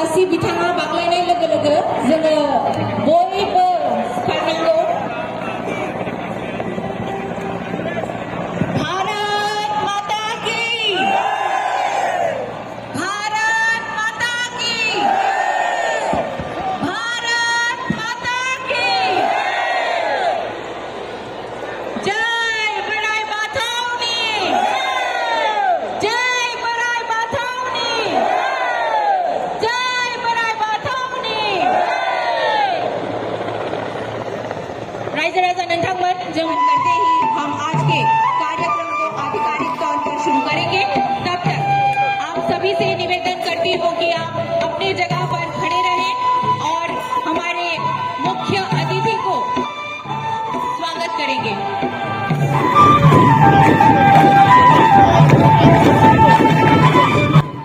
आसि बिथाङा बाग्लायनाय लोगो लोगो जोङो बयबो सिखारनांगौ। भारत माता की, भारत माता की, भारत माता की जय बड़ाई माथावनी, जय बड़ाई माथावनी, जय बड़ाई माथावनी। राइजो राजा नोंथांमोन, जों करते ही हम आज के कार्यक्रम को आधिकारिक तौर पर शुरू करेंगे। तब तक आप सभी से निवेदन करती हूँ कि आप अपनी जगह पर खड़े रहें और हमारे मुख्य अतिथि को स्वागत करेंगे।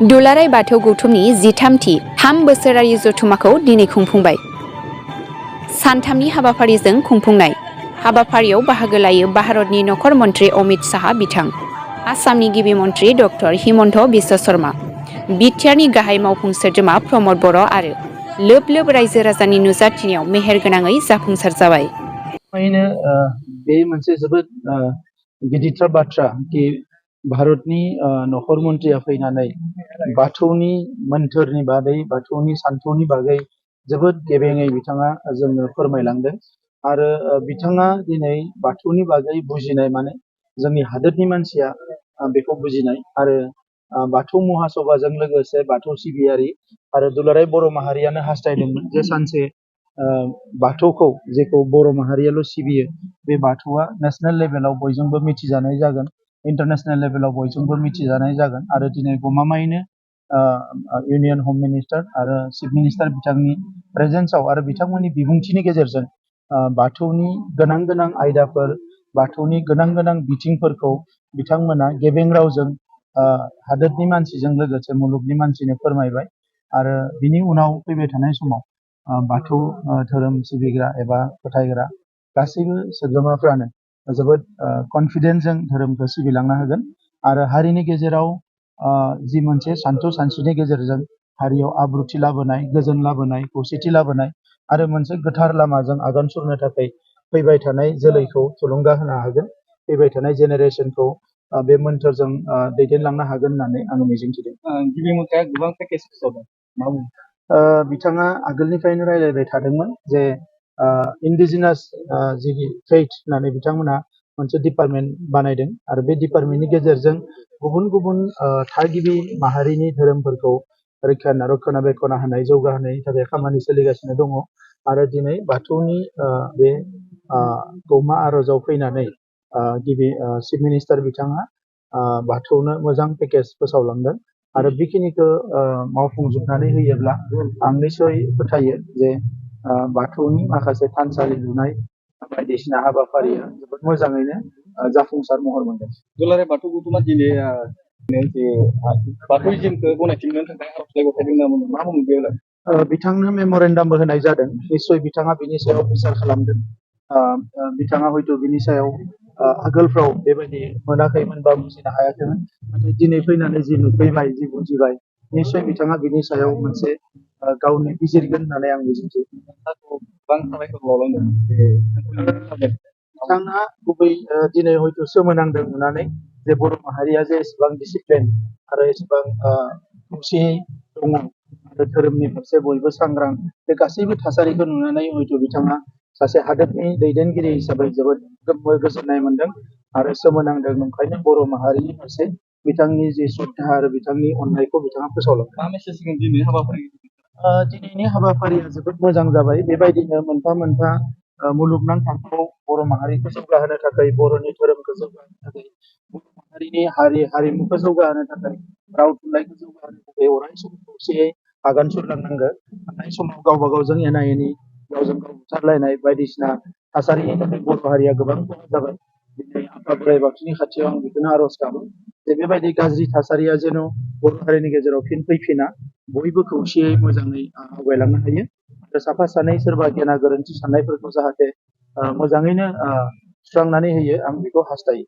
दुलाराय बाथौ गौथुमनि 13थि 3 बोसोरारि जथुम्माखौ दिनै खुंफुंबाय। सानथामनि हाबाफारिजों खुंफुंनाय हाबाफारियाव बाहागो लायो भारतनि नखर मन्त्रि अमित शाह बिथां, आसामनि गिबि मन्त्रि डक्टर हिमन्त बिश्व शर्मा, बिटिआरनि गाहाय मावफुं सोद्रोमा प्रमद बर' आरो लोब लोब रायजो राजानि नुजाथिनायाव मेहेरगोनाङै जाफुंसार जाबाय। बे मोनसे जोबोद गिदिरथार बाथ्रा कि भारतनि नखर मन्त्रिया फैनानै बाथौनि मोन्थोरनि बागै, बाथौनि सान्थौनि बागै जोबोद गेबेङै बिथाङा जोंनो फोरमायलांदों आरो बिथाङा दिनै बाथौनि बागै बुजिनाय माने जोंनि हादोरनि मानसिया बेखौ बुजिनाय आरो बाथौ महासभाजों लोगोसे बाथौ सिबियारि आरो दुलाराय बर' माहारियानो हास्थायदोंमोन जे सानसे बाथौखौ जेखौ बर' माहारियाल' सिबियो बे बाथौआ नेशनेल लेभेलाव बयजोंबो मिथिजानाय जागोन, इन्टारनेशनेल लेभेलाव बयजोंबो मिथिजानाय जागोन आरो दिनै गमामायैनो इउनियन हम मिनिस्टार आरो चिफ मिनिस्टार बिथांनि प्रेजेन्सआव आरो बिथांमोननि बिबुंथिनि गेजेरजों बाथौनि गोनां गोनां आयदाफोर, बाथौनि गोनां गोनां बिथिंफोरखौ बिथांमोना गेबें रावजों हादोरनि मानसिजों लोगोसे मुलुगनि मानसिनो फोरमायबाय आरो बिनि उनाव फैबाय थानाय समाव बाथौ धोरोम सिबिग्रा एबा फोथायग्रा गासैबो सोद्रोमाफ्रानो जोबोद कनफिडेन्सजों धोरोमखौ सिबिलांनो हागोन आरो हारिनि गेजेराव जि मोनसे सान्थौ सानस्रिनि गेजेरजों हारियाव आब्रुथि लाबोनाय, गोजोन लाबोनाय, खौसेथि लाबोनाय आरो मोनसे गोथार लामाजों आगान सुरनो थाखाय फैबाय थानाय जोलैखौ थुलुंगा होनो हागोन, फैबाय थानाय जेनेरेसनखौ बे मोन्थोरजों दैदेनलांनो हागोन होननानै आं मिजिंथिदों। गिबि मन्थ्रिया गोबां पेकेज फोसावदों, मा बुङो? बिथाङा आगोलनिफ्रायनो रायज्लायबाय थादोंमोन जे इन्डिजिनास जि फेथ होननानै बिथांमोना मोनसे डिपार्टमेन्ट बानायदों आरो बे डिपार्टमेन्टनि गेजेरजों गुबुन गुबुन थागिबि माहारिनि धोरोमफोरखौ रक्षणाबेक्षण होनाय, जौगाहोनायनि थाखाय खामानि सोलिगासिनो दङ आरो दिनै बाथौनि बे गौमा आर'जाव फैनानै गिबि चिफ मिनिस्टार बिथाङा बाथौनो मोजां पेकेज फोसावलांदों आरो बेखिनिखौ मावफुंजोबनानै होयोब्ला आं निस्सय फोथायो जे बाथौनि माखासे थानसालि लुनाय बायदिसिना हाबाफारिया जोबोद मोजाङैनो जाफुंसार महर मोनगोन। दुलाराय बाथौ गौथुमा दिनै बाथौइज्मखौ गनायथि मोननो थाखाय आर'जलाइ गथायदों नामा, मा बुङो बेयाव? बिथांनो मेम'रेन्डामबो होनाय जादों, निस्सय बिथाङा बिनि सायाव बिसार खालामदों। बिथाङा हयथ' बिनि सायाव आगोलफ्राव बेबायदि मोनाखैमोन बा बुजिनो हायाखैमोन, नाथाय दिनै फैनानै जि नुफैबाय, जि बुजिबाय, निस्सय बिथाङा बिनि सायाव मोनसे गावनि बिजिरगोन होननानै आं मिजिंथियो। गोबां साबायखर बावलांदों। बिथाङा गुबै दिनै हयथ' सोमोनांदों नुनानै जे बर' माहारिया जे एसेबां डिसिप्लिन आरो एसेबां खौसेयै दङ आरो धोरोमनि फारसे बयबो सांग्रां, बे गासैबो थासारिखौ नुनानै हयथ' बिथाङा सासे हादोरनि दैदेनगिरि हिसाबै जोबोद गोजोननाय मोनदों आरो सोमोनांदों। ओंखायनो बर' माहारिनि फारसे बिथांनि जि श्रद्धा आरो बिथांनि अननायखौ बिथाङा फोसावलांदों। मा मेसेज होगोन दिनैनि हाबाफारि? दिनैनि हाबाफारिया जोबोद मोजां जाबाय। बेबायदिनो मोनफा मोनफा मुलुगनां थाखोआव बर' माहारिखौ जौगाहोनो थाखाय, बर'नि धोरोमखौ जौगाहोनो थाखाय, बर' माहारिनि हारिमुखौ जौगाहोनो थाखाय, राव थुनलाइखौ जौगाहोनो थाखाय अराय सम खौसेयै आगान सुरलांनांगौ। थांनाय समाव गावबा गावजों एना एनि, गावजों गाव बुथारलायनाय बायदिसिना थासारिनि थाखाय बर' हारिया गोबां खहा जाबाय। दिनै आफा बोराइ बाथौनि खाथियाव आं बेखौनो आर'ज गाबो जे बेबायदि गाज्रि थासारिया जेन' बर' हारिनि गेजेराव फिन फैफिना, बयबो खौसेयै मोजाङै आवगायलांनो हायो आरो साफा सानै सोरबा गेना गोरोन्थि साननायफोरखौ जाहाथे मोजाङैनो सुस्रांनानै होयो, आं बेखौ हास्थायो।